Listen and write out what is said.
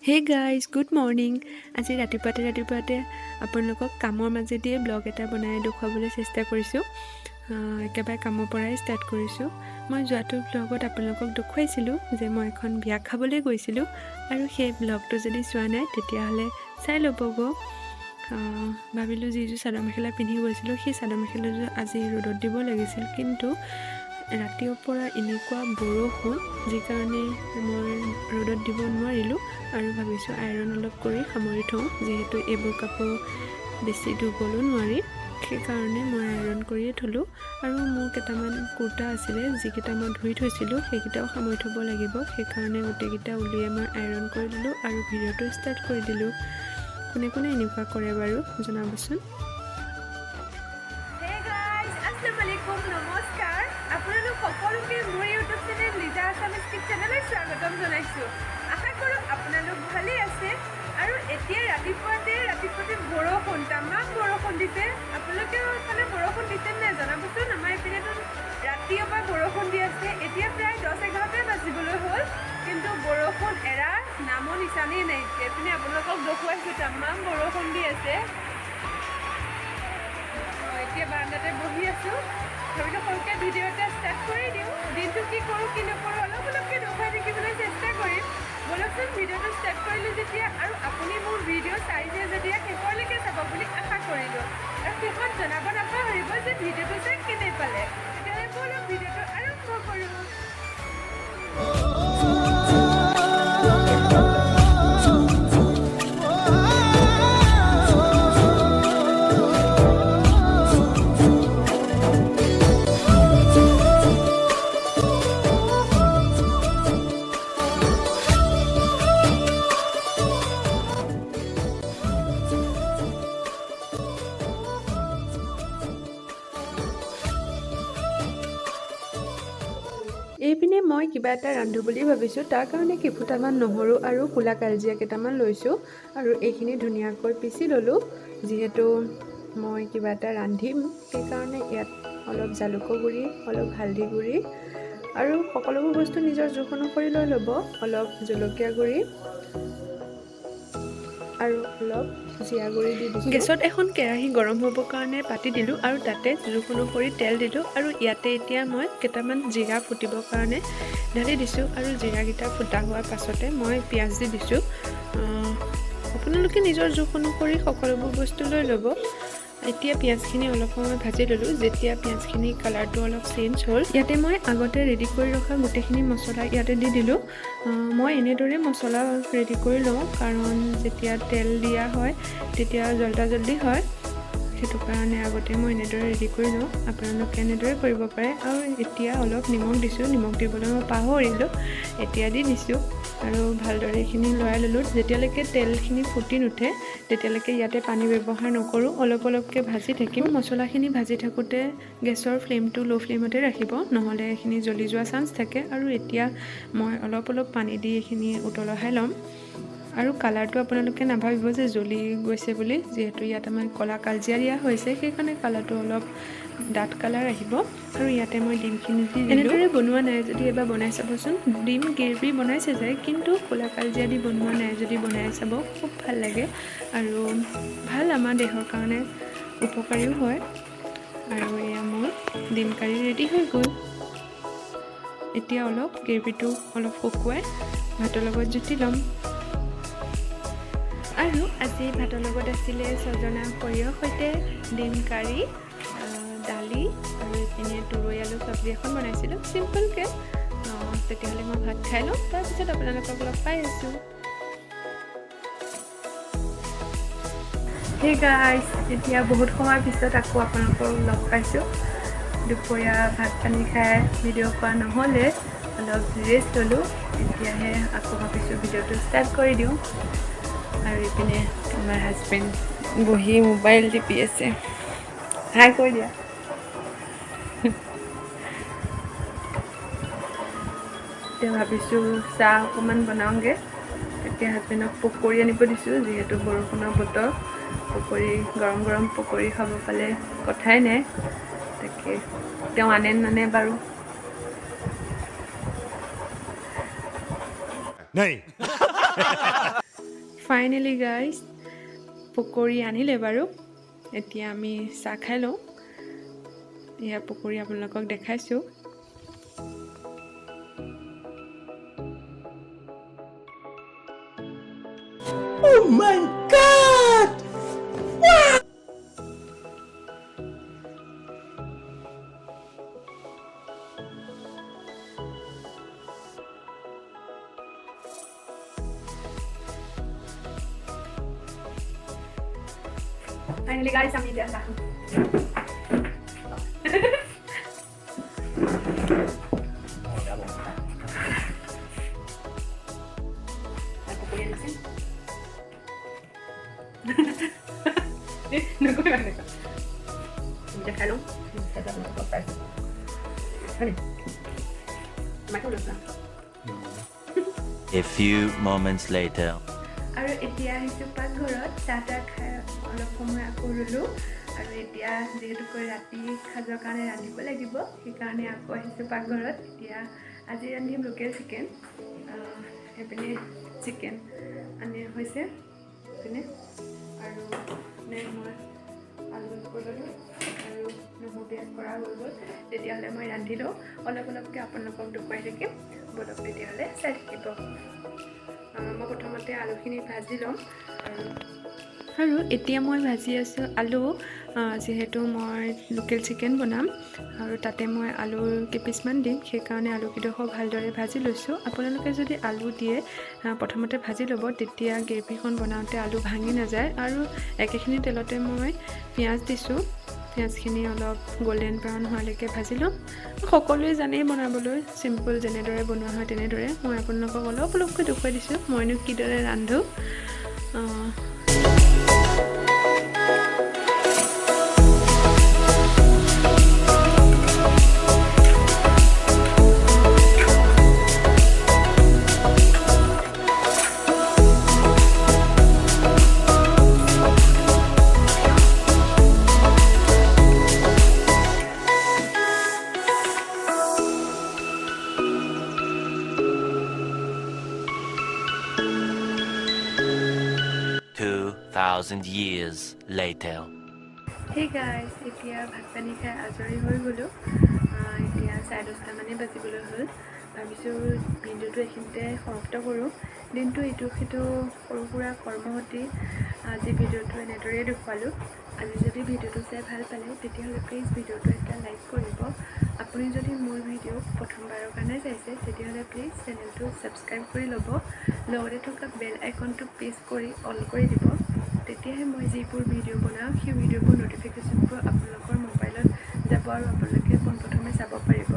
Hey guys, good morning. আজি ৰাতিপুৱাতে ৰাতিপুৱাতে আপোনালোকক কামৰ মাজেদিয়ে ব্লগ এটা বনাই দেখুৱাবলৈ চেষ্টা কৰিছোঁ। একেবাৰে কামৰ পৰাই ষ্টাৰ্ট কৰিছোঁ। মই যোৱাটো ব্লগত আপোনালোকক দেখুৱাইছিলোঁ যে মই এখন বিয়া খাবলৈ গৈছিলোঁ আৰু সেই ব্লগটো যদি চোৱা নাই, তেতিয়াহ'লে চাই ল'বগৈ। ভাবিলোঁ যিযোৰ চাদৰ মেখেলা পিন্ধি গৈছিলোঁ, সেই চাদৰ মেখেলাযোৰ আজি ৰ'দত দিব লাগিছিল, কিন্তু ৰাতিৰ পৰা এনেকুৱা বৰষুণ, যি কাৰণে মই ৰ'দত দিব নোৱাৰিলোঁ আৰু ভাবিছোঁ আইৰণ অলপ কৰি সামৰি থওঁ, যিহেতু এইবোৰ কাপোৰ বেছি ধুবলৈও নোৱাৰি, সেইকাৰণে মই আইৰণ কৰিয়ে থ'লোঁ। আৰু মোৰ কেইটামান কুৰ্তা আছিলে, যিকেইটা মই ধুই থৈছিলোঁ, সেইকেইটাও সামৰি থ'ব লাগিব। সেইকাৰণে গোটেইকেইটা উলিয়াই মই আইৰণ কৰি দিলোঁ আৰু ভিডিঅ'টো ষ্টাৰ্ট কৰি দিলোঁ। কোনে কোনে এনেকুৱা কৰে বাৰু জনাবচোন। হে গাইজ, আসসালামু আলাইকুম, নমস্কাৰ। আপোনালোক সকলোকে মোৰ ইউটিউব চেনেল লিজা আছামিজ কিটচেনলৈ স্বাগতম জনাইছোঁ। আশা কৰোঁ আপোনালোক ভালেই আছে। আৰু এতিয়া ৰাতিপুৱাতে ৰাতিপুৱাতে বৰষুণ, তামাম বৰষুণ দিছে। আপোনালোকেও এইফালে বৰষুণ দিছে নাই জনাবচোন। আমাৰ এইপিনেতো ৰাতিৰ পৰা বৰষুণ দি আছে। এতিয়া প্ৰায় 10-11টাই বাজিবলৈ হ'ল, কিন্তু বৰষুণ এৰা নামো নিচানেই নাই। এতিয়া এইপিনে আপোনালোকক দেখুৱাইছোঁ, তামাম বৰষুণ দি আছে। মই এতিয়া বাৰাণ্ডাতে বহি আছোঁ। ভাবিলোঁ সৰুকৈ ভিডিঅ' এটা ষ্টাৰ্ট কৰি দিওঁ। দিনটো কি কৰোঁ কি নকৰোঁ অলপ অলপকৈ দেখুৱাই থাকিবলৈ চেষ্টা কৰিম। ব'লকচোন, ভিডিঅ'টো ষ্টাৰ্ট কৰিলোঁ যেতিয়া আৰু আপুনি মোৰ ভিডিঅ' চাইছে যেতিয়া শেষলৈকে চাব বুলি আশা কৰিলোঁ। আৰু শেষত জনাব নাপাহৰিব যে ভিডিঅ'টো চাই কেনে পালে। তেতিয়াহ'লে ব'লক, ভিডিঅ'টো আৰম্ভ কৰোঁ। এইপিনে মই কিবা এটা ৰান্ধো বুলি ভাবিছোঁ। তাৰ কাৰণে কেইফুটামান নহৰু আৰু ক'লা কালজিৰা কেইটামান লৈছোঁ আৰু এইখিনি ধুনীয়াকৈ পিচি ল'লোঁ। যিহেতু মই কিবা এটা ৰান্ধিম, সেইকাৰণে ইয়াত অলপ জালুকৰ গুড়ি, অলপ হালধি গুড়ি আৰু সকলোবোৰ বস্তু নিজৰ জোখ অনুসৰি লৈ ল'ব। অলপ জলকীয়া গুড়ি আৰু অলপ জিৰা গুড়ি দি দিছোঁ। গেছত এখন কেৰাহী গৰম হ'বৰ কাৰণে পাতি দিলোঁ আৰু তাতে জোখ অনুসৰি তেল দিলোঁ আৰু ইয়াতে এতিয়া মই কেইটামান জিৰা ফুটিবৰ কাৰণে ঢালি দিছোঁ আৰু জিৰাকেইটা ফুটা হোৱাৰ পাছতে মই পিঁয়াজ দি দিছোঁ। আপোনালোকে নিজৰ জোখ অনুসৰি সকলোবোৰ বস্তু লৈ ল'ব। এতিয়া পিঁয়াজখিনি অলপ সময় ভাজি ল'লোঁ। যেতিয়া পিঁয়াজখিনি কালাৰটো অলপ চেঞ্জ হ'ল, ইয়াতে মই আগতে ৰেডি কৰি ৰখা গোটেইখিনি মছলা ইয়াতে দি দিলোঁ। মই এনেদৰে মছলা ৰেডি কৰি লওঁ, কাৰণ যেতিয়া তেল দিয়া হয় তেতিয়া জল্দা জল্দি হয়, সেইটো কাৰণে আগতে মই এনেদৰে ৰেডি কৰি লওঁ। আপোনালোকে এনেদৰে কৰিব পাৰে। আৰু এতিয়া অলপ নিমখ দিছোঁ। নিমখ দিবলৈ মই পাহৰিলোঁ, এতিয়া দি দিছোঁ আৰু ভালদৰে এইখিনি লৰাই ল'লোঁ। যেতিয়ালৈকে তেলখিনি ফুটি নুঠে, তেতিয়ালৈকে ইয়াতে পানী ব্যৱহাৰ নকৰোঁ, অলপ অলপকৈ ভাজি থাকিম। মছলাখিনি ভাজি থাকোঁতে গেছৰ ফ্লেমটো ল' ফ্লেমতে ৰাখিব, নহ'লে এইখিনি জ্বলি যোৱা চান্স থাকে। আৰু এতিয়া মই অলপ অলপ পানী দি এইখিনি উতলাই ল'ম। আৰু কালাৰটো আপোনালোকে নাভাবিব যে জ্বলি গৈছে বুলি, যিহেতু ইয়াত আমাৰ ক'লা কালজিৰা দিয়া হৈছে, সেইকাৰণে কালাৰটো অলপ ডাঠ কালাৰ আহিব। আৰু ইয়াতে মই ডিমখিনি দি দিলোঁ। এনেদৰে বনোৱা নাই যদি এবাৰ বনাই চাবচোন। ডিম গ্ৰেভি বনাইছে যায়, কিন্তু ক'লা কালজিৰা দি বনোৱা নাই যদি বনাই চাব, খুব ভাল লাগে আৰু ভাল, আমাৰ দেহৰ কাৰণে উপকাৰীও হয়। আৰু এয়া মোৰ ডিম কাৰী ৰেডি হৈ গ'ল। এতিয়া অলপ গ্ৰেভিটো অলপ শুকুৱাই ভাতৰ লগত জুতি ল'ম। আৰু আজি ভাতৰ লগত আছিলে ছজনা সৰিয়হৰ সৈতে ডিম কাৰী, দালি আৰু এইপিনে তুৰৈ আলু চব্জি এখন বনাইছিলোঁ চিম্পলকৈ। তেতিয়াহ'লে মই ভাত খাই লওঁ, তাৰপিছত আপোনালোকক লগ পাই আছোঁ। হে গাইজ, এতিয়া বহুত সময়ৰ পিছত আকৌ আপোনালোকক লগ পাইছোঁ। দুপৰীয়া ভাত পানী খাই ভিডিঅ' কৰা নহ'লে, অলপ ৰেষ্ট ল'লোঁ। এতিয়াহে আকৌ ভাবিছোঁ ভিডিঅ'টো ষ্টাৰ্ট কৰি দিওঁ। আৰু ইপিনে আমাৰ হাজবেণ্ড বহি মোবাইল টিপি আছে। হাই কৈ দিয়া। এতিয়া ভাবিছোঁ চাহ অকণমান বনাওঁগৈ। এতিয়া হাজবেণ্ডক পকৰি আনিব দিছোঁ, যিহেতু বৰষুণৰ বতৰ, পকৰি, গৰম গৰম পকৰি খাব পালে কথাই নাই। তাকে তেওঁ আনে নানে বাৰু। नहीं। ফাইনেলি গাইজ পকৰি আনিলে বাৰু। এতিয়া আমি চাহ খাই লওঁ। এয়া পকৰি আপোনালোকক দেখাইছোঁ। Oh my God! Finally guys আমি এতিয়া চাহ খাম। পকৰি আনিছে। নকৰিবা এনেকুৱা। এতিয়া খাই লওঁ, তাৰপিছত আপোনালোকক পাইছোঁ। হয় মাইকো লৈছা। A few moments later. আৰু এতিয়া আহিছোঁ পাকঘৰত, চাহ তাহ খাই অলপ সময় আকৌ ৰুলোঁ। আৰু এতিয়া যিহেতুকৈ ৰাতি সাজৰ কাৰণে ৰান্ধিব লাগিব, সেইকাৰণে আকৌ আহিছোঁ পাকঘৰত। এতিয়া আজি ৰান্ধিম লোকেল চিকেন। সেইপিনে চিকেন আনি হৈছে সেইপিনে, আৰু মই আলু কৰি ল'লোঁ আৰু নহৰু পিঁয়াজ কৰা হৈ গ'ল। তেতিয়াহ'লে মই ৰান্ধি লওঁ, অলপ অলপকৈ আপোনালোকক দেখুৱাই থাকিম। ব'লক তেতিয়াহ'লে চাই থাকিব। মই প্ৰথমতে আলুখিনি ভাজি ল'ম। আৰু এতিয়া মই ভাজি আছোঁ আলু, যিহেতু মই লোকেল চিকেন বনাম আৰু তাতে মই আলু কেইপিচমান দিম, সেইকাৰণে আলুকেইডোখৰ ভালদৰে ভাজি লৈছোঁ। আপোনালোকে যদি আলু দিয়ে প্ৰথমতে ভাজি ল'ব, তেতিয়া গ্ৰেভিখন বনাওঁতে আলু ভাঙি নাযায়। আৰু একেখিনি তেলতে মই পিঁয়াজ দিছোঁ। পিঁয়াজখিনি অলপ গল্ডেন ব্ৰাউন হোৱালৈকে ভাজি ল'ম। সকলোৱে জানেই বনাবলৈ, চিম্পল যেনেদৰে বনোৱা হয় তেনেদৰে। মই আপোনালোকক অলপ অলপকৈ দেখুৱাই দিছোঁ মইনো কিদৰে ৰান্ধোঁ। Thousand years later. Hey guys, এতিয়া ভাত পানী খাই আজৰি হৈ গ'লোঁ। এতিয়া 10:30মানেই বাজিবলৈ হ'ল। ভাবিছোঁ ভিডিঅ'টো এইখিনিতে সমাপ্ত কৰোঁ। দিনটো ইটো সিটো সৰু সুৰা কৰ্মসূতি আজি ভিডিঅ'টো এনেদৰেই দেখুৱালোঁ। আজি যদি ভিডিঅ'টো চাই ভাল পালে তেতিয়াহ'লে প্লিজ ভিডিঅ'টো এটা লাইক কৰিব। আপুনি যদি মোৰ ভিডিঅ' প্ৰথমবাৰৰ কাৰণে চাইছে তেতিয়াহ'লে প্লিজ চেনেলটো ছাবস্ক্ৰাইব কৰি ল'ব, লগতে থকা বেল আইকনটো প্ৰেছ কৰি অল কৰি দিব। তেতিয়াহে মই যিবোৰ ভিডিঅ' বনাওঁ সেই ভিডিঅ'বোৰ ন'টিফিকেশ্যনবোৰ আপোনালোকৰ মোবাইলত যাব আৰু আপোনালোকে পোনপ্ৰথমে চাব পাৰিব।